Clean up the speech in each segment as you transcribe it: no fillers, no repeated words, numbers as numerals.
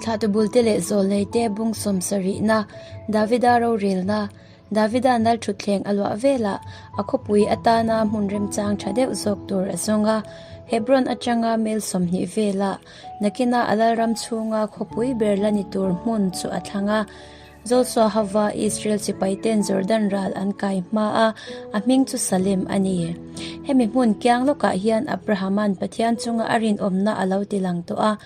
Thlahtu bulte leh zawlneite bung sawmsarihna, Davida rorelna, Davida nal thutthleng a luah velah a khawpui atana hmun remchang tha deuh zawk tur a zawng a. Hebron atanga mel 20 velah nakina a lalram chhunga khawpui ber la ni tur hmun chu a thlang a. Joshua hava Israel sipaiten Jordan ral an kai hma a, a hming chu Salem a ni. Hemi hmun kiang lawkah hian Abrahama'n Pathian chunga a rinawmna a lo ti lang tawh a.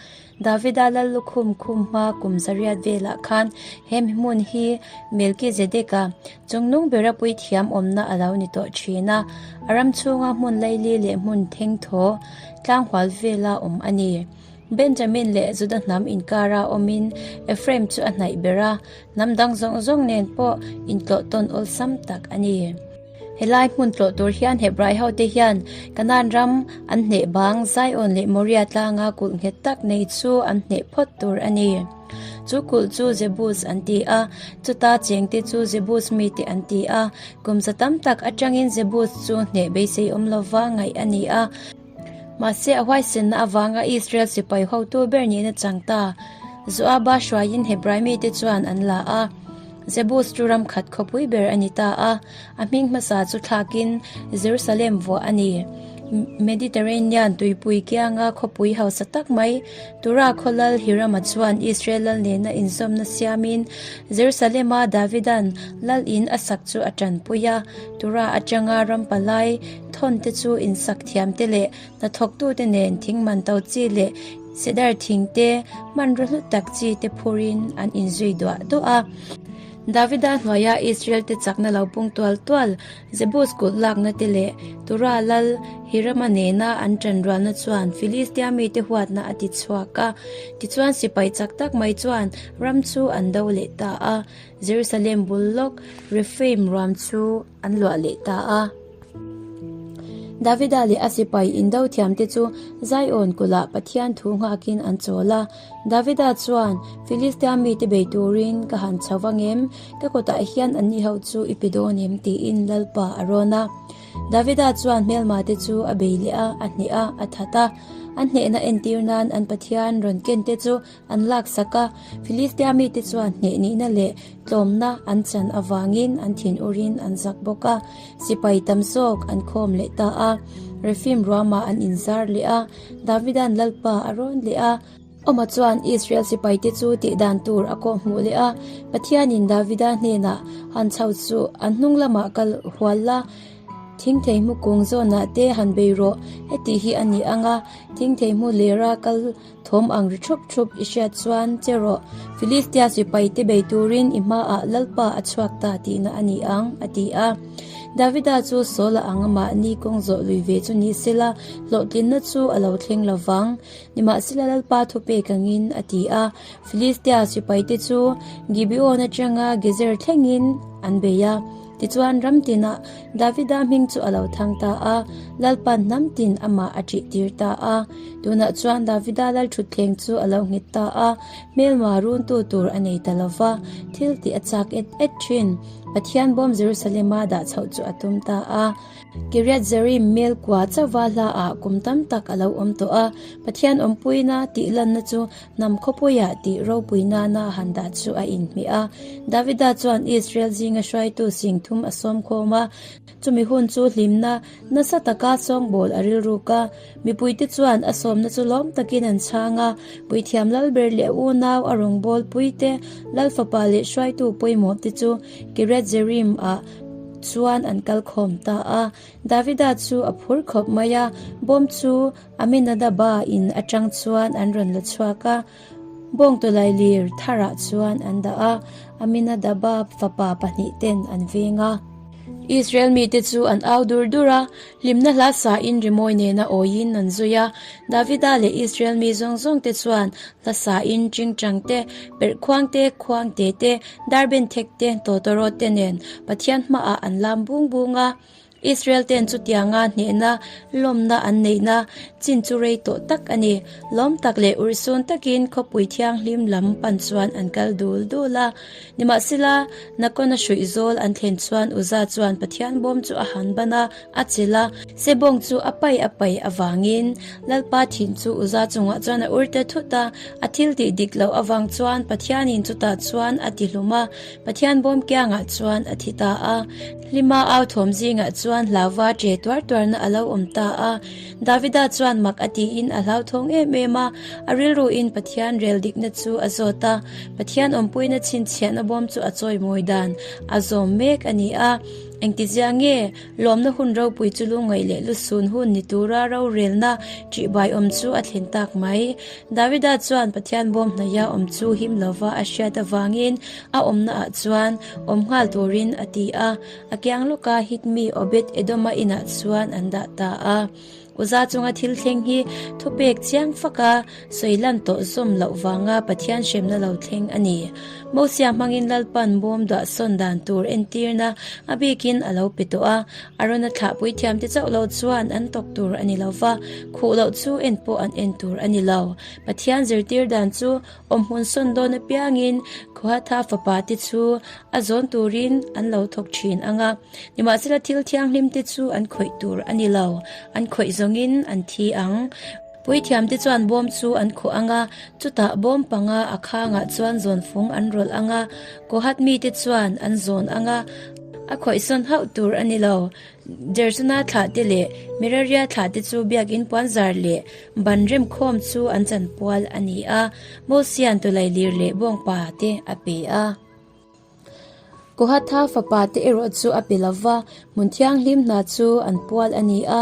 Davida lal lukhum khum hma kum zariat velah khan hemi hmun hi Melkizedeka, chungnung bera puithiam awmna a lo ni tawh thin a, a ram chhunga hmun laili leh hmun thengthaw tlanghual vela awm a ni. Benjamin leh Juda hnam inkara awmin Ephraim chu a hnaih ber a, hnam dang zawng zawng nen pawh intlawh tawn awlsam tak a ni. Helai hmun tlawh tur hian Hebrai hote hian Kanaan ram an hneh bang Zion leh Moria tlanga kulh nghet tak nei chu an hneh phawt tur a ni. Chu kulh chu Jebus an ti a, chuta chengte chu Jebus mite an ti a. Kum za tam tak atangin Jebus chu hneh beisei awm lova ngaih a ni a. Mahse, a huaisenna avanga Israel sipai hotu ber nihna chang ta Joaba hruaiin Hebrai mite chuan an la a. Jebus chu ram khat khawpui ber a ni ta a, a hming hmasa chu thlakin Jerusalem vuah a ni. Mediterranean tuipui kianga khawpui hausa tak mai Tura khaw lal Hirama chuan Israel lal nena inzawmna siamin Jerusalema Davidan lal in a sak chu a tanpui a. Tura atanga ram palai thawn te chu insak thiam te leh hnathawktute nen thing man to chi leh cedar thing te hmanraw hlu tak chi te phurin an inzui duah duah a. Davida hnuaia Israel te chakna lo pung tual tual Jebus kut lakna te leh Tura lal Hirama nena an ṭanrualna chuan Filistia mite huatna a ti chhuak a. Tichuan sipai chak tak mai chuan ram chu an do leh ta a. Jerusalem bul lawk Rephaim ruam chu an luah leh ta a. Davida leh a sipai indo thiamte chu Zion kulhah Pathian thu nghakin an chawl a. Davida chuan, Filistia mite bei turin ka han chho vang em? Ka kutah hian anni ho chu i pe dawn em? tiin Lalpa a rawn a. Davida chuan hmelmate chu a bei leh a, a hneh a, a that a. An hnehna entir nan an Pathian rawn kente chu an laksak a, Filistia mite chuan hneh nihna leh tlawmna an chan avangin an thin urin an zak bawk a, sipai tam zawk an khawm leh ta a. Rephaim ruamah an inzar leh a, Davida'n Lalpa a rawn leh a. Awma chuan Israel sipaite chu tih dan tur a kawh hmuh leh a, Pathianin Davida hnenah han chho chu an hnung lamah kal hual la, Thingthei hmu kung zawnah te han bei rawh, heti hi a ni ang a, thingthei hmu lera kal Thawm ang ri thup thup i hriat chuan che rawh, Filistia sipaite bei turin i hmaah Lalpa a chhuak ta tihna a ni ang, a ti a. Davida chu Saula anga mahni kawng zawh lui ve chu ni sela, hlawhtlinna chu a lo thleng lo vang. Nimahsela Lalpa thu pek angin, a ti a. Filistia sipaite chu Gibeon atanga Gezer thlengin an bei a. Tichuan ram tinah Davida hming chu a lo thang ta a, Lalpa'n hnam tin amah a ṭih tir ta a. Tunah chuan Davida lal ṭhutthleng chu a lo nghet ta a, hmelma runtu tur a nei ta lo va, thil tih a chak et et ṭhin. Pathian bawm Jerusalema dah chhoh chu a tum ta a. Kiriath Jearim mel kua chauhva hlaah kum tam tak a lo awm tawh a, Pathian awmpuina tih lanna chu Hnam khawpuiah tih ropui nana han dah chu a inhmeh a. Davida chuan Israel zinga hruaitu singthum a sawm khawm a, chumi hun chu hlimna nasa taka sawngbawl a rilruk a. Mipuite chuan a sawmna chu lawm takin an chhang a, puithiam lalber leh unau a rawngbawlpui te, lal fapa leh hruaitu pawimawh te chu Kiriath Jearim-ah chuan an kal khawm ta a. Davida chu a phur khawp mai a, bawm chu Aminadaba in atang chuan an rawn la chhuak a, bawngtawlailir tharah chuan an dah a, Aminadaba fapa pahnih ten an veng a. Israel mite chu an au dur dur a, hlimna hla sain rimawi nena awiin an zui a. Davida leh Israel mi zawng zawngte chuan hla sain tingtang te, perh khuang te, khuang te te, darben thek te, tawtawrawt te nen Pathian hmaah an lam bung bung a. Israel ten chutianga hnehna lawmna an neihna chin chu rei tawh tak a ni. Lawm tak leh urhsun takin khawpui thianghlim lam pan chuan an kal dul dul a. Nimahsela, Nakona hruih zawl an thlen chuan Uza chuan Pathian bawm chu a han ban a, a chelh a. Sebawng chu a pai a pai avangin Lalpa thin chu Uza chungah chuan a ur ta thut a, a thil tih dik loh avang chuan Pathianin chutah chuan a ti hlum a, Pathian bawm kiangah chuan a thi ta a. Hlima au thawm zingah chuan hlauva ṭe tuar tuarna a lo awm ta a. Davida chuan mak a tiin a hlauthawng em em a, a rilruin Pathian rel dikna chu a zawt a. Pathian awmpuina chhinchhiahna bawm chu a chawimawi dan a zawm mek a ni a. Engtizia nge lawmna hun ropui chu lungngaih leh lusun hun ni tura rorelna ṭihbai awm chu a thlen tak mai? Davida chuan Pathian bawm hnaia awm chu him lova a hriat avangin a awmnaah chuan awm nghal turin a ti a, a kiang lawka Hitmi Obed-Edoma inah chuan an dah ta a. Uza chunga thil thleng hi thupek chiang faka sawi lan tawh zawm loh vanga Pathian hremna lo thleng a ni. Mosia hmangin Lalpan bawm duah sawn dan tur entirna a bikin a lo pe tawh a, Arona thlah puithiamte chauh lo chuan an tawk tur a ni lo va, khuh loh chu en pawh an en tur a ni lo. Pathian zirtir dan chu awmhmun sawn dawn apiangin Khuatha fapa te chu a zawn turin an lo thawk thin ang a, nimahsela thil thianghlim te chu an khawih tur a ni lo, an khawih zawngin an thi ang. Puithiamte chuan bawm chu an khuh ang a, chutah bawm panga a khangah chuan zawnfung an rawlh ang a, Kohath mite chuan an zawn ang a, a khawihsawn hauh tur a ni lo. Gersona thlahte leh Meraria thlahte chu biakin puanzar leh ban remkhawm chu an chanpual a ni a, Mosia'n tawlailir leh bawngpa te a pe a. Kohatha fapa te erawh chu a pe lo va, hmun thianghlim hna chu an pual a ni a,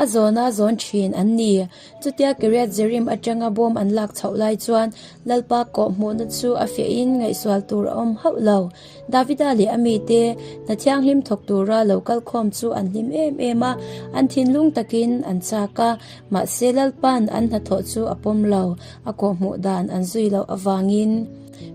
a zawna zawn thin an ni. Chutia Kiriath Jearim atanga bawm an lak chhoh lai chuan Lalpa kawh hmuhna chu a fiahin ngaihsual tur a awm hauh lo. Davida leh a mite hna thianghlim thawk tura lo kal khawm chu an hlim em em a, an thinlung takin an chak a, mahse Lalpa'n an hnathawh chu a pawm lo, a kawh hmuh dan an zui loh avangin.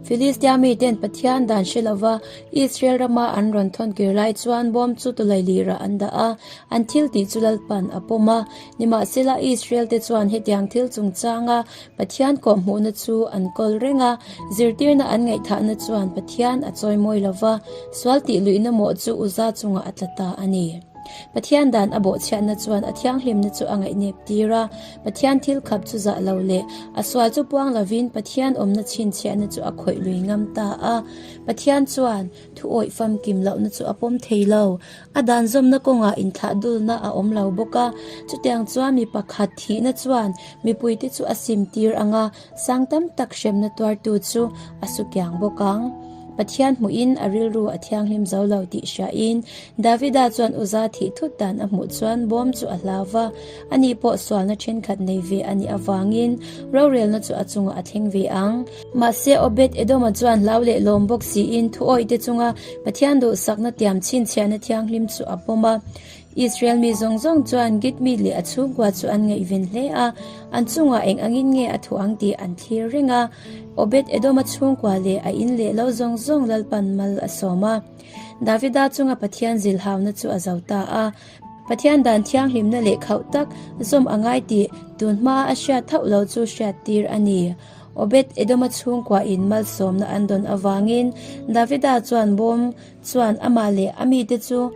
Filistia miten Pathian dan hre lova Israel rama an rawn thawn kir lai chuan bawm chu tawlailirah an dah a, an thil tih chu Lalpan a pawm a. Nimahsela Israel-te chuan hetiang thil chungchanga Pathian kawhhmuhna chu an kawl reng a, zirtirna an ngaihthahna chuan Pathian a chawimawi lova, sual tih luihna mawh chu Uza chungah a tla ta a ni. Pathian dan a bawhchhiatna chuan a thianghlimna chu a ngaihnep tir a, Pathian thil khap chu zah lo leh a sual chu puang lovin Pathian awmna chhinchhiahna chu a khawih lui ngam ta a. Pathian chuan thu awih famkim lohna chu a pawm thei lo. A dan zawmna kawngah inthlah dulna a awm lo bawk a. Chutiang chuan mi pakhat thihna chuan mipuite chu a sim tir ang a, sang tam tak hremna tuartu chu a su kiang bawk ang. Pathian hmuhin a rilru a thianghlim zo lo tih hriain Davida chuan Uza thih thut dan a hmuh chuan bawm chu a hlau va, ani pawh sualna thenkhat nei ve a nih avangin rorelna chu a chungah a thleng ve ang. Mahse Obed-Edoma chuan hlau leh lawm bawk siin thuawihte chunga Pathian duhsakna tiam chhinchhiahna thianghlim chu a pawm a. Israel mi zawng zawng chuan Gitmi leh a chhungkua chu an ngaihven hle a, an chungah eng angin nge a thuh ang tih an thlir reng a. Obed-Edoma chhungkua leh a in leh lo zawng zawng Lalpan mal a sawm a. Davida chunga Pathian zilhauna chu a zo ta a. Pathian dan thianghlimna leh khauh tak zawm a ngai tih tun hmaa a hriat thauh lo chu hriattir a ni. Obed-Edoma chhungkua in malsawmna an dawn avangin Davida chuan bawm chuan amah leh a mite chu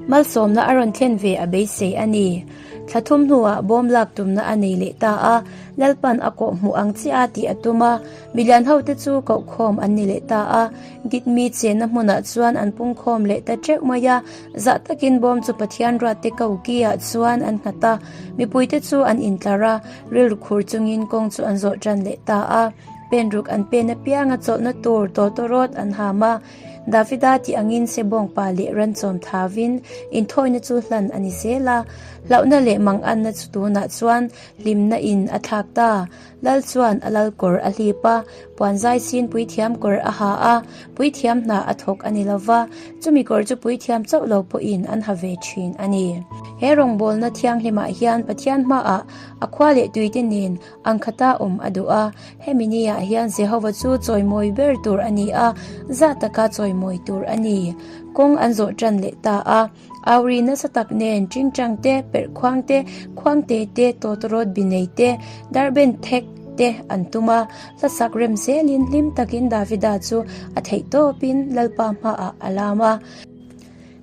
Malsawmna a rawn thlen ve a beisei a ni. Thla thum hnuah bawm lak tumna a nei leh ta a, Lalpan a kawh hmuh ang chiah a tih a tum a, milian hote chu kohkhawm an ni leh ta a, Gitmi chenna hmunah chuan an pungkhawm leh ta teuh mai a, zah takin bawm chu Pathian ruatte ko ki-ah chuan an nghat a, mipuite chu an intlar a, rilru khur chungin kawng chu an zawh tan leh ta a, pen ruk an pen apianga chawlhna tur tawtawrawt an ham a. Davida tih angin Sebawngpa leh Ranchawm thavin inthawina chu hlan a ni zel a, hlauhna leh manganna chu tunah chuan hlimna in a thlak ta. Lal chuan a lal kawr a hlip a, puanzai sin puithiam kawr a ha a, puithiam hna a thawk a ni lo va, chumi kawr chu puithiam chauh lo pawhin an ha ve thin a ni. He rawngbawlna thianghlimah hian Pathian hmaah a khua leh tuite nen Ang khata awm a duh a, hemi niah hian Jehova chu chawimawi ber tur a ni a, zah taka chawimawi. chawimawi tur a ni. Kawng an zawh tan leh ta a. Auri nasa tak nen tingtang te, perh khuang te, khuang te te, tawtawrawt bi nei te, darben thek te an tum a. Hlasak rem zelin hlim takin Davida chu a theih tawpin Lalpa hmaah a lam a.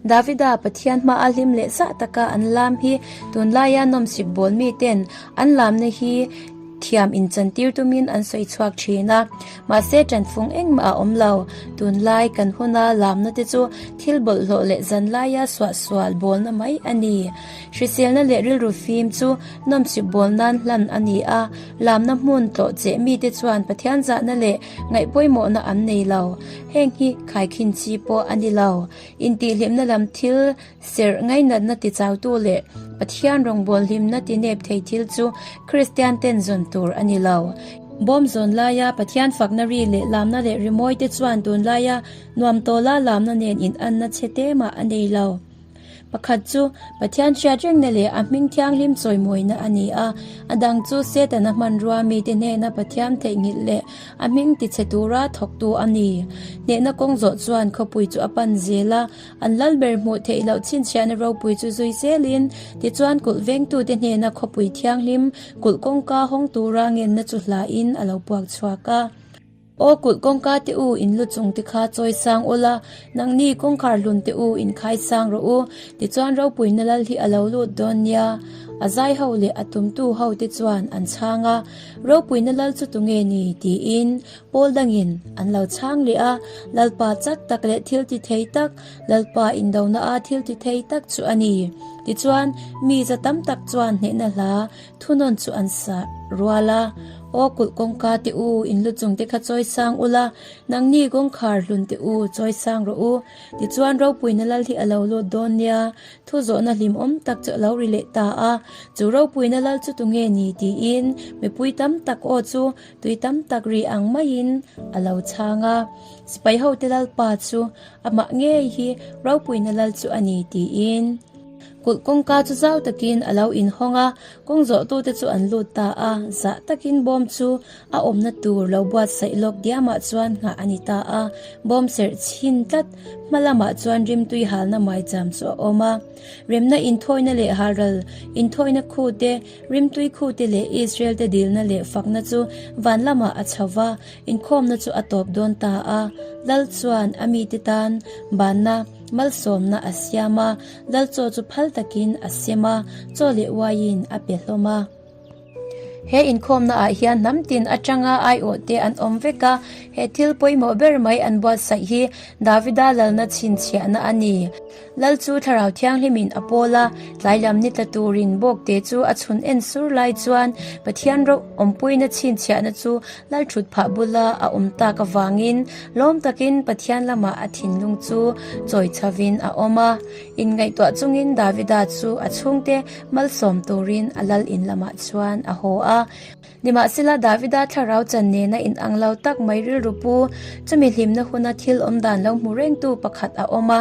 Davida Pathian hmaa hlim leh zah taka an lam hi tunlaia nawmsip bawl miten an lamna hi thiam inchantir tumin an sawi chhuak thin a. Mahse tanfung engmah a awm lo. Tunlai kan huna lamna te chu thil bawlhhlawh leh zanlaia suahsual bawlna mai a ni. Hriselna leh rilru fim chu nawmsip bawl nan hlan a ni a, lamna hmun tlawh cheh mite chuan Pathian zahna leh ngaihpawimawhna an nei lo. Heng hi khaikhin chi pawh a ni lo. Intihhlimna lam thil serh ngainatna tichautu leh Pathian rawngbâwl hlimna tinep thei thil chu Kristian ten zawn tur a ni lo. Bawm zawn laia Pathian fakna ri leh lamna leh rimawi te chuan tunlaia nuam tawla lamna nen inanna chhe te mah a nei lo. Pakhat chu Pathian hriat rengna leh a hming thianghlim chawimawina a ni a, a dang chu Setana hmanrua mite hnena Pathian theihnghilh leh a hming tichhe tura thawktu a ni. Hnehna kawng zawh chuan khawpui chu a pan zel a, an lalber hmuh theih loh chhinchhiahna ropui chu zui zelin, tichuan kulh vengtute hnena khawpui thianghlim kulh kawngka hawng tura ngenna chu hlain a lo puak chhuak a. Aw kulh kawngka te u in lu chung te kha chawi sang ula, nangni kawngkhar hlun te u in khai sang rawh u, tichuan ropuina lal hi a lo lut dawn nia. A zai ho leh a tumtu ho te chuan an chhang a, Ropuina lal chu tunge ni? tiin pawl dangin an lo chhang leh a, Lalpa chak tak leh thil ti thei tak, Lalpa indona a thil ti thei tak chu a ni. Tichuan mi za tam tak chuan hnehna hla Thunawn chu an sa rual a, Aw kulh kawngka te u, in lu chung te kha chawi sang ula, nangni kawngkhar hlun te u, chawi sang rawh u. Tichuan ropuina lal hi a lo lut dawn nia, thu zawhna hlimawm tak chu a lo ri leh ta a. Chu ropuina lal chu tunge ni tiin mipui tam tak aw chu tui tam tak ri ang maiin a lo chhang a. Sipai hote lalpa chu amah ngei hi ropuina lal chu a ni tiin. Kulh kawngka chu zau takin a lo inhawng a, kawng zawhtute chu an lut ta a, zah takin bawm chu a awmna tur lo buatsaih lawk diamah chuan nghah a ni ta a, bawm serh chhin tlat hma lamah chuan rimtui halna maicham chu a awm a. Remna inthawina leh halral inthawina khu te, rimtui khu te leh Israel te dilna leh fakna chu van lamah a chho va, inkhawmna chu a tawp dawn ta a, Lal chuan a mite tan banna, Malsawmna a siam a, lal chaw chu phal takin a sem a, chaw leh uaiin a pe hlawm a. He inkhawmna ah hian hnam tin atanga aiawh te an awm vek a, he thil pawimawh ber mai an buatsaih hi Davida lalna chhinchhiahna a ni. Lal chu Thlarau Thianghlimin a pawl a, tlai lam ni tla turin bawkte chu a chhun en sur lai chuan Pathian ro awmpuina chhinchhiahna chu Lal thut phah bula a awm tak avangin lawm takin Pathian lamah a thinlung chu chawi chhovin a awm a. Inngaihtuah chungin Davida chu a chhungte malsawm turin a lal in lamah chuan a haw a. Nimahsela Davida thlarau chan nena inang lo tak mai rilru pu, chumi hlimna huna thil awm dan lo hmu rengtu pakhat a awm a.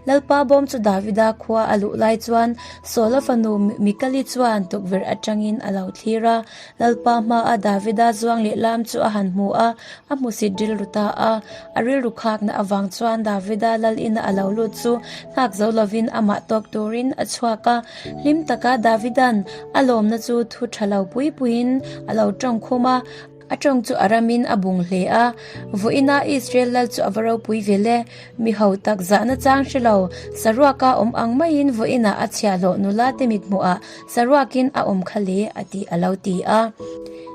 Lalpa bawm chu Davida khua a luh lai chuan Saula fanu Mikali chuan tukverh atangin a lo thlir a. Lalpa hmaa Davida zuang leh lam chu a han hmu a, a hmusit rilru ta a. A rilru khakna avang chuan Davida lal ina a lo lut chu nghak zo lovin amah tawk turin a chhuak a. Hlim taka Davida'n a lawmna chu thu tha lo pui puiin a lo tawng khum a, a tawng chu a ramin a bung hle a. Vawiina Israel lal chu a va ropui ve le. Mi ho tak zahna chang hre lo, saruaka awm ang maiin vawiinah a chhiahhlawh nula te mithmuhah Saruakin a awm kha le a tih a lo ti a.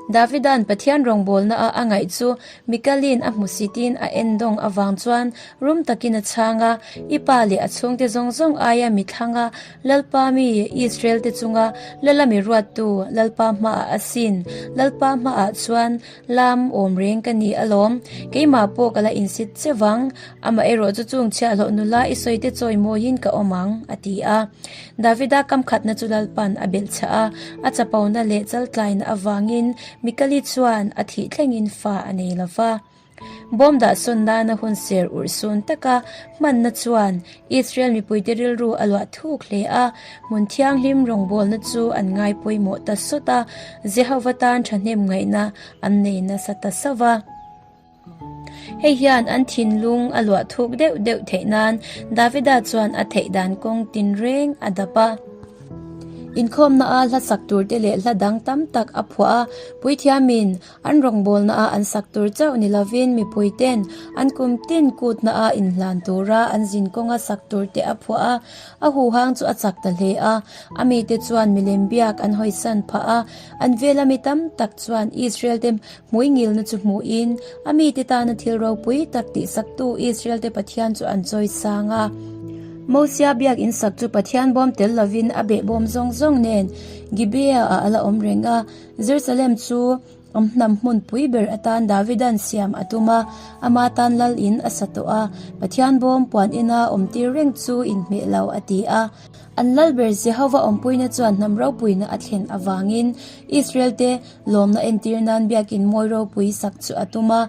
Davida'n Pathian rawngbawlnaah a ngaih chu Mikalin a hmusitin a endawng avang chuan rum takin a chhang a, I pa leh a chhungte zawng zawng aia mi thlanga Lalpa mi Israel-te chunga Lala mi ruattu Lalpa hmaah a sin. Lalpa hmaah chuan lam awm reng ka ni alawm. Keimah pawh ka la insit che vang. Amaherawh chu chung chhiahhlawh nula i sawite chawi mawiin ka awm ang, a ti a. Davida kamkhatna chu Lalpan a belh chah a, a chapona leh chaltlaina avangin Mikali chuan a thih thlengin fa a nei lo va. Bawm dahsawn nana hun ser urhsun taka hmanna chuan Israel mipuite rilru a luah thuk hle a, hmun thianghlim rawngbawlna chu an ngai pawimawh ta sawt a, Jehova tan thahnem ngaihna an nei nasa ta sauh va. Hei hian an thinlung a luah thuk deuh deuh theih nan Davida chuan a theih dan kawng tinreng a dap a. Inkhawmna a hla sak tur te leh hla dang tam tak a phuah a, puithiamin an rawngbawlna a an sak tur chauh ni lovin mipui ten an kum tin kutna a inhlan tura an zin kawnga sak tur te a phuah a, a huhang chu a chak ta hle a, a mite chuan milem biak an hawisan phah a, an vela mi tam tak chuan Israel te hmuingilna chu hmuhin a mite tana thil ropui tak tihsaktu Israel te Pathian chu an chawi sang a. Mosia biak in sak chu Pathian bawm tel lovin a behbawm zawng zawng nen Gibeah ah a la awm reng a, Jerusalem chu awm hnam hmunpui ber atan Davidan siam a tum a, ama tan lal in a sa tawh a, Pathian bawm puan ina awm tir reng chu inhmeh lo a ti a. An lal ber Jehova awmpuina chuan hnam ropuina a thlen avangin Israel te lawmna entir nan biakin mawi ropui sak chu a tum a.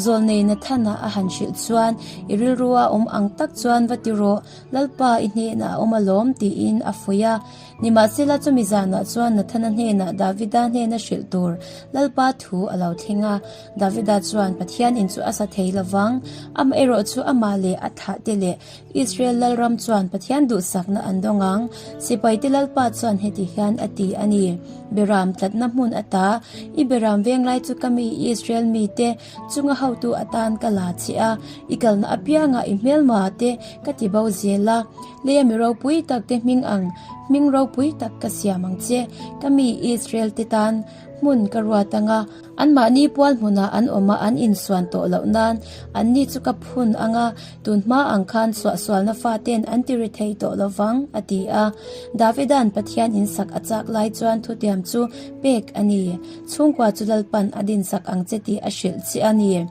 Zawlnei Nathana a han hrilh chuan, I rilrua awm ang tak chuan va ti rawh, Lalpa i hnenah a awm alawm, tiin a fuih a. Nimahsela chumi zanah chuan Nathana hnenah Davida hnena hrilh tur Lalpa thu a lo thleng a. Davida chuan Pathian in chu a sa thei lovang, amaherawh chu amah leh a thahte leh Israel Lalram chuan Pathian duhsakna an dawng ang. Sipaite Lalpa chuan heti hian a ti a ni, Beram tlatna hmun ata, i beram venglai chu ka mi Israel mite chunga hotu atan ka la che a, i kalna apiangah i hmelma te ka ti bo zel a, leia mi ropui tak te hming ang hming ropui tak ka siam ang che, ka mi Israel te tan hmun ka ruat ang a. Anmahni pual hmunah an awm a, an insuan tawh loh nan anni chu ka phun ang a, tun hma ang khan suahsualna faten an ti ri thei tawh lo vang, a ti a. Davida'n Pathian insak a chak lai chuan thutiam chu pek a ni. Chhungkua chu Lalpan a dinsak ang che tih a hrilh che a ni.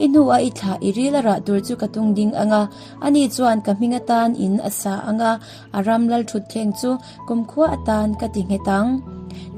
I hnuah i thlah i ril a rah tur chu ka tung ding ang a, ani chuan ka hming atan in a sa ang a, a ram lalthutthleng chu kumkhua atan ka ti nghet ang.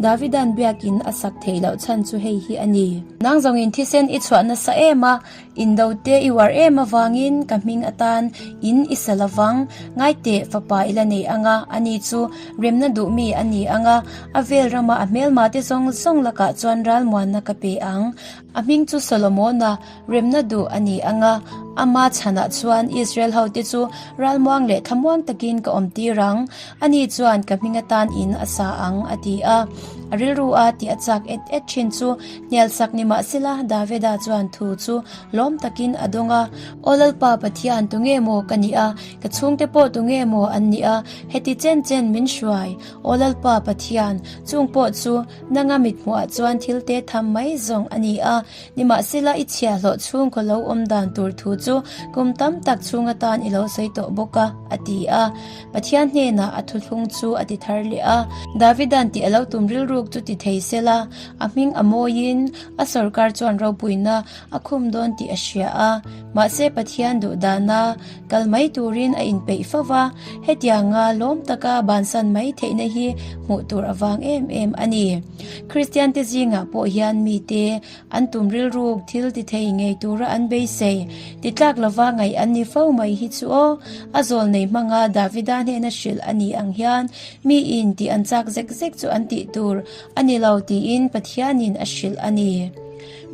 Davida'n biakin a sak theih loh chhan chu hei hi a ni. Nang zawngin thisen i chhuah nasa em a, indo te i uar em avangin ka hming atan in i sa lovang. Ngaiteh, fapa i la nei ang a, ani chu remna duh mi a ni ang a, a vel rama a hmelma te zawng zawng lakah chuan ralmuanna ka pe ang. A hming chu Solomona, remna duh a ni ang a, ama chhanah chuan Israel hote chu ralmuang leh thlamuang takin ka awm tir ang, ani chuan ka hming atan in a sa ang, a ti a. A rilru a tih a chak et et thin chu hnialsak ni mahsela Davida chuan thu chu lawm takin a dawng a, Aw Lalpa Pathian, tunge maw ka nih a, ka chhungte pawh tunge maw an nih a, heti chen chen min hruai, Aw Lalpa Pathian, chung pawh chu Nanga mithmuhah chuan thil te tham mai zawng a ni a, nimahsela i chhiahhlawh chhungkaw lo awm dan tur thu chu kum tam tak chhung atan i lo sawi tawh bawk a, a ti a. Pathian hnenah a thuthlung chu a ti thar leh a. Davida'n tih a lo tum rilruk chu ti thei sela, a hming a mawiin a sawrkar chuan ropuina a khum dawn tih a hria a. Mahse Pathian duh dana Kal mai turin a inpeih fo va, hetianga lawm taka bansan mai theihna hi hmuh tur a vang em em a ni. Kristiante zingah pawh hian mite an tum rilruk thil ti thei ngei tura an beisei ti tlak lova ngaih an ni fo mai hi chu aw. A zawl nei hmanga Davida hnena hrilh a ni ang hian miin tih an chak zek zek chu an tih tur a ni lo tiin Pathianin a hrilh a ni.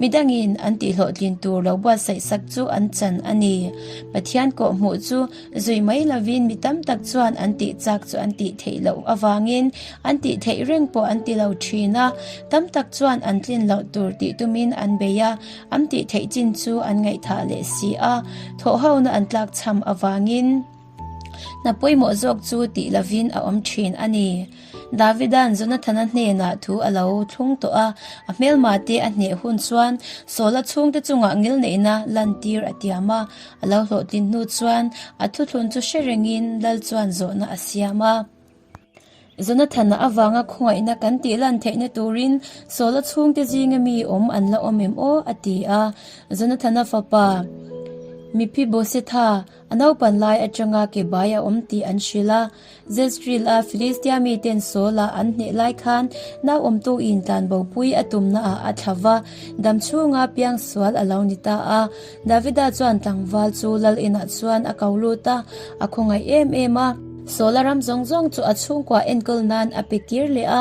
Midangin an tihhlawhtlin tur lo buatsaih sak chu an chan a ni. Pathian kawhhmuh chu zui mai lovin mi tam tak chuan an tih chak chu an tih theih loh avangin an tih theih reng pawh an ti lo thin a. Tam tak chuan an tlin loh tur tih tumin an bei a, an tih theih chin chu an ngaihthah leh si a, thawhhona an tlakchham avangin. Hna pawimawh zawk chu tih lovin a awm thin a ni. Davida'n Jonathana hnenah thu a lo thlung tawh a, a hmelma te a hneh hun chuan Saula chhungte chungah ngilneihna lantir a tiam a. A lo hlawhtlin hnu chuan a thuthlun chu hre rengin Lal chuan zawhna a siam a. Jonathana avanga khawngaihna kan tih lan theihna turin Saula chhungte zinga mi awm an la awm em aw? a ti a. Jonathana fapa Mephibosetha a naupan lai atanga ke bai a awm tih an hrilh a. Jezreel-a Filistia miten Saula an hneh lai khan nauawmtuin tlanbopui a tumnaah a thla va, dam chhunga piangsual a lo ni ta a. Davida chuan tlangval chu lal inah chuan a ko lut a, a khawngaih em em a. Saula ram zawng zawng chu a chhungkua enkawl nan a pe kir leh a,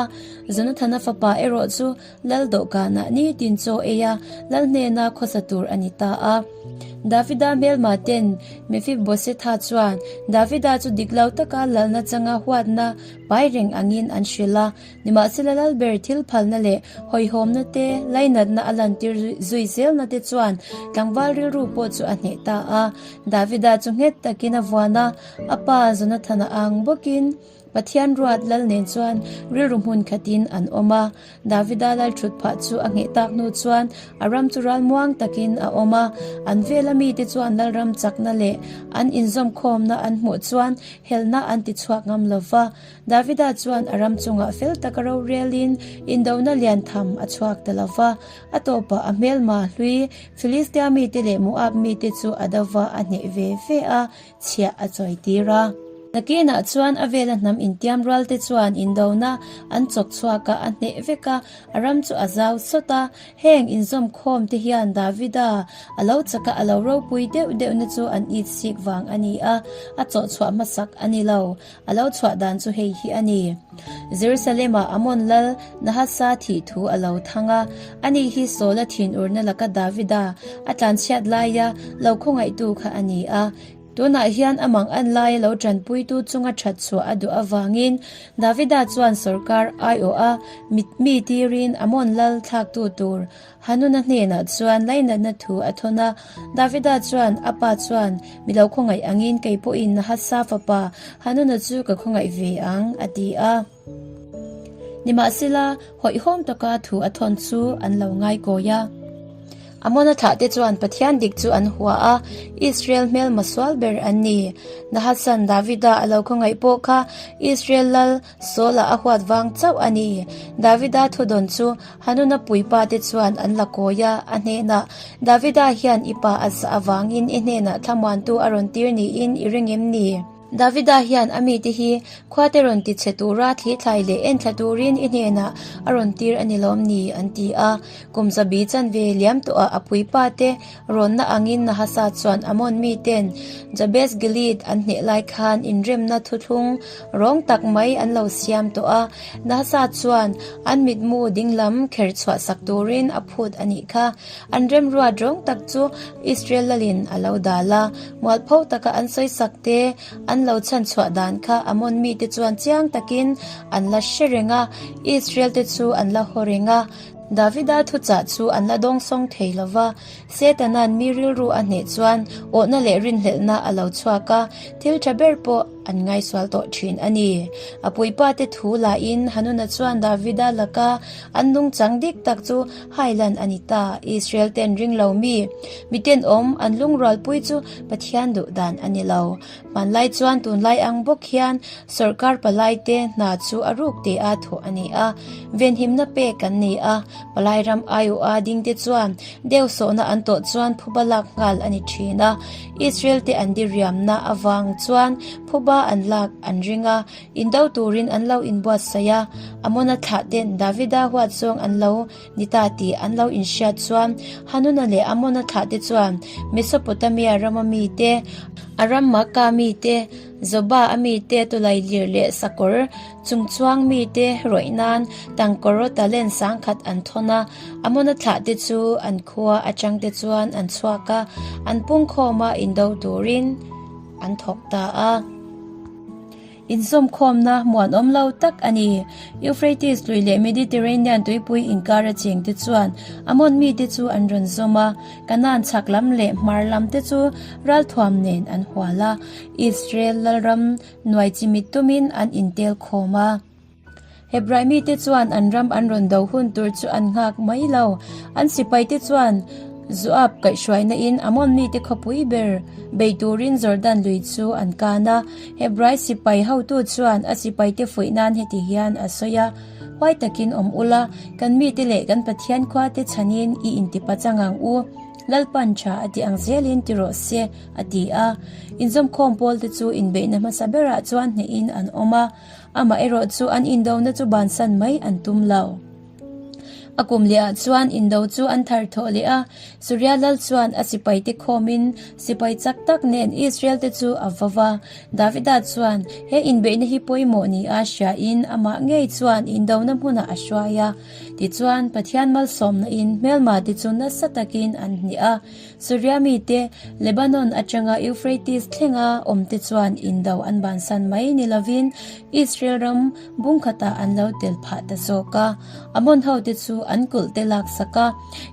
Jonathana fapa erawh chu lal dawhkanah nitin chaw ei a, lal hnena khawsa tur a ni ta a. Davida hmelma ten Mephibosetha chuan Davida chu dik lo taka lalna changa huatna pai reng angin an hrilh a. Nimahsela Lalber thil phalna leh hawihhawmna te, lainatna a lantir zui zelna te chuan tlangval rilru pawh chu a hneh ta a. Davida chu nghet takin a vuan a, a pa Jonathana ang bawkin Pathian ruat lal nen chuan rilru hmun khatin an awm a. Davida lal thut phah chu a ngheh tak hnu chuan a ram chu ralmuang takin a awm a. An vela mite chuan lalram chakna leh an inzawmkhawmna an hmuh chuan helna an tichhuak ngam lo va. Davida chuan a ram chungah fel taka rorelin indona lian tham a chhuak ta lo va. A tawpah a hmelma hlui Filistia mite leh Moab mite chu a dova a hneh ve ve a, chhiah a chawi tir a. Nakinah chuan a vela hnam intiam rualte chuan indona an chawk chhuak a, a hneh vek a, a ram chu a zau sawt a. Heng inzawmkhawm te hian Davida a lo chak a, a lo ropui deuh deuhna chu an it sik vang a ni a, a chawh chhuah hmasak a ni lo. A lo chhuah dan chu hei hi a ni. Jerusalem-ah Ammon lal Nahasa thih thu a lo thang a, ani hi Saula thinurna laka Davida a tlanchhiat laia lo khawngaihtu kha a ni a. Tunah hian a mang an laia lo tanpuitu chunga that chhuah a duh avangin Davida chuan sorkar aiawha mi tirin Ammon lal thlaktu tur Hanuna hnenah chuan lainatna thu a thawn a, Davida chuan a pa chuan, Mi lo khawngaih angin kei pawhin Nahasa fapa Hanuna chu ka khawngaih ve ang, a ti a. Nimahsela, hawihhawm taka thu a thawn chu an lo ngaikawi a. Amona thlahte chuan Pathian dik chu an hua a, Israel hmelma sual ber an ni. Nahasan Davida a lo khawngaih pawh kha Israel lal Saula a huat vang chauh a ni. Davida thudawn chu Hanuna puipa te chuan an la kawi a, a hnenah, Davida hian i pa a zah avangin i hnenah thlamuantu a rawn tir niin i ring em ni? Davida hian a mite hi khuate rawn ti chhe tura thli thlai leh enthla turin i hnenah a rawn tir a ni lawm ni? an ti a. Kum zabi chanve liam tawhah a puipa te rawnna angin Nahasa chuan Ammon miten Jabes Gilead an hneh lai khan inremna thuthlung rawng tak mai an lo siam tawh a. Nahasa chuan an mitmu dinglam kher chhuah sak turin a phut a nih kha. An remruat rawng tak chu Israel lalin a lo dal a, mualpho taka an sawisak te an lo chhanchhuah dan kha Ammon mite chuan chiang takin an la hre reng a, Israel te chu an la haw reng a. Davida thuchah chu an la dawngsawng thei lo va, Setana'n mi rilru a hneh chuan awhna leh rinhlelhna a lo chhuak a, thil tha ber pawh an ngaisual tawh thin a ni. A puipate thu lahin Hanuna chuan Davida laka an nungchang dik tak chu hailan a ni ta. Israel ten ring lo mi, miten awm an lungrualpui chu Pathian duh dan a ni lo. Hmanlai chuan tunlai ang bawk hian sawrkar palaite hna chu a ruk te a thawh a ni a, venhimna pek an ni a, palai ram aiawha dingte chuan deuhsawhna an tawh chuan phuba lak nghal a ni thin a, Israel te an diriamna avang chuan phuba an lak an ring a, indo turin an lo inbuatsaih a, Amona thlah ten Davida huat zawng an lo ni ta tih an lo inhriat chuan Hanuna leh Amona thlahte chuan Mesopotamia rama mite, Aram Maaka mite, Zoba a mite tawlailir leh sakawr chungchuang mite rawih nan tangkawraw talent sangkhat an thawn a. Amona thlahte chu an khua atangte chuan an chhuak a, an pungkhawm a indo turin an thawk ta a. Inzawmkhawmna muanawm lo tak a ni. Euphrates lui leh Mediterranean tuipui inkara chengte chuan Ammon mite chu an rawn zawm a, Kanaan chhak lam leh hmar lam te chu ralthuam nen an hual a, Israel lalram nuai chimit tumin an intel khawm a. Hebrai mite chuan an ram an rawn do hun tur chu an nghak mai lo. An sipaite chuan Joab kaihhruaina in Ammon mite khawpui ber bei turin Jordan lui chu an kan a. Hebrai sipai hotu chuan a sipaite fuih nan heti hian a sawi a, Huai takin awm ula, kan mite leh kan Pathian khuate chhanin i intipachang ang u. Lalpan tha a ti ang zelin ti rawh se, a ti a. Inzawmkhawm pawlte chu inbeihna hmasa berah chuan hnehin an awm a. Amah erawh chu an indona chu bansan mai an tum lo. A kum leh ah chuan indo chu an thar thawh leh a, Suria lal chuan a sipaite khawmin sipai chak tak nen Israel te chu a va va. Davida chuan he inbeihna hi pawimawh ni a hriain amah ngei chuan indona hmunah a hruai a. Tichuan, Pathian malsawmna-in hmelma te chu nasa takin an hnih a. Suria mite, Lebanon atanga Euphrates thlenga awmte chuan indo an bansan mai ni lovin Israel ram bungkhatah an lo tel phah ta zawk a. Ammon hote chu an kulh te laksak a,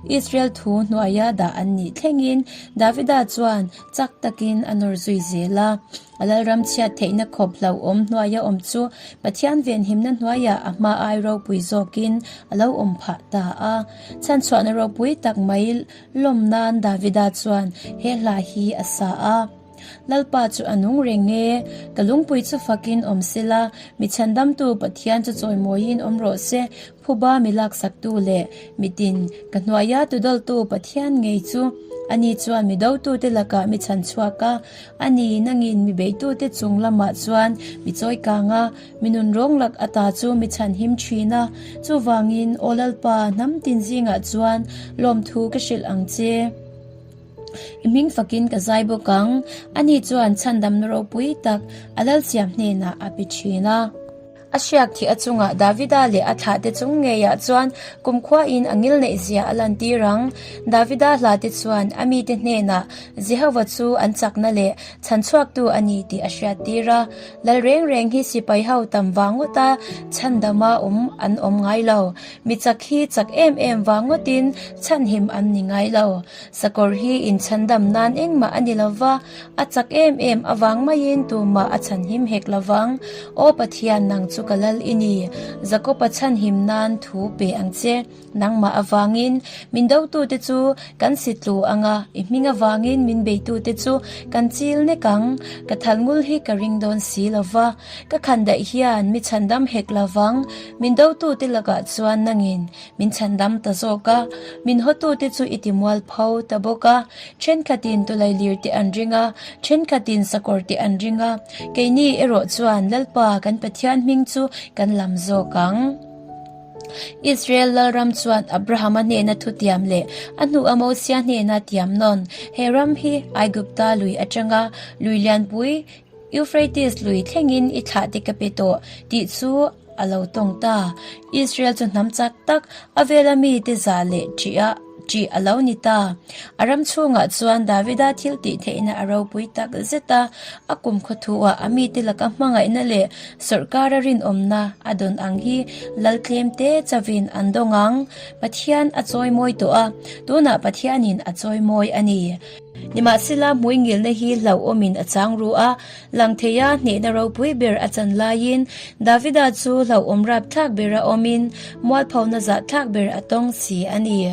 Israel thu hnuaia dah an nih thlengin Davida chuan chak takin a nawr zui zel a. A lalram chhiat theihna khawp hlauhawm hnuaia awm chu Pathian venhimna hnuaiah a hma ai ropui zawkin a lo awm phah ta a. Chhanchhuahna ropui tak mai lawm nan Davida chuan he hla hi a sa a. Lalpa chu a nung reng e, ka lungpui chu fakin awm sela, mi chhandamtu Pathian chu chawimawiin awm rawh se, phuba mi laksaktu leh mitin ka hnuaia tudawltu Pathian ngei chu ani chuan mi dotute lakah mi chhan chhuak a, ani nangin mi beitute chung lamah chuan mi chawi kang a, mi nunrawng lak ata chu mi chhan him thin a, chuvangin Aw Lalpa hnam tin zingah chuan lawmthu ka hrilh ang che. I hming fakin ka zai bawk ang. Ani chuan chhandamna ropui tak a lalsiam hnenah a pe thin a. A hriak thih a chungah Davida leh a thlahte chung ngeiah chuan kumkhuain a ngil neihzia a lantir ang. Davida hlate chuan a mite hnenah Jehova chu an chakna leh chhanchhuaktu a ni tih a hriattir a. Lal reng reng hi sipai ho tam vang ngawta chhandama awm an awm ngai lo. Mi chak hi chak em em vang ngawtin chhanhim an ni ngai lo. Sakawr hi inchhandam nan engmah a ni lo va, a chak em em avang maiin tumah a chhanhim hek lo vang. Aw Pathian, nang chu ka lal i ni. Jakob-a chhanhim nan thu pe ang che. Nangmah avangin min dotute chu kan si tlu ang a, i hming avangin min beitute chu kan chil nek ang. Ka thalngul hi ka ring dawn si lo va, ka khandaih hian mi chhandam hek lo vang. Min dotute lakah chuan nangin Min chhandam ta zawk a, min hawtute chu i ti mualpho ta bawk a. Thenkhatin tawlailir te an ring a, thenkhatin sakawr te an ring a. Keini erawh chuan Lalpa kan Pathian hming chu kan lam zawk ang. Israel Lalram chuan Abrahama hnena thutiam leh a hnuah Mosia hnena tiam nawn he ram hi Aigupta lui atanga lui lianpui Euphrates lui thlengin i thlah te ka pe tawh tih chu a lo tawng ta. Israel chu hnam chak tak a vela mite zah leh ṭih a ṭih a lo ni ta. A ram chhungah chuan Davida thil tih theihna a ropui tak zet a, a kum khawthuah a mite laka hmangaihna leh sawrkara rinawmna a dawn ang hi lal tlem te chavin an dawng ang. Pathian a chawimawi tawh a, tunah Pathianin a chawimawi a ni. Nimahsela, hmuingilna hi hlauhawmin a chang ru a, lang theia hnehna ropui ber a chan laiin Davida chu hlauhawm rapthlak bera awmin mualphona zahthlak ber a tawng si a ni.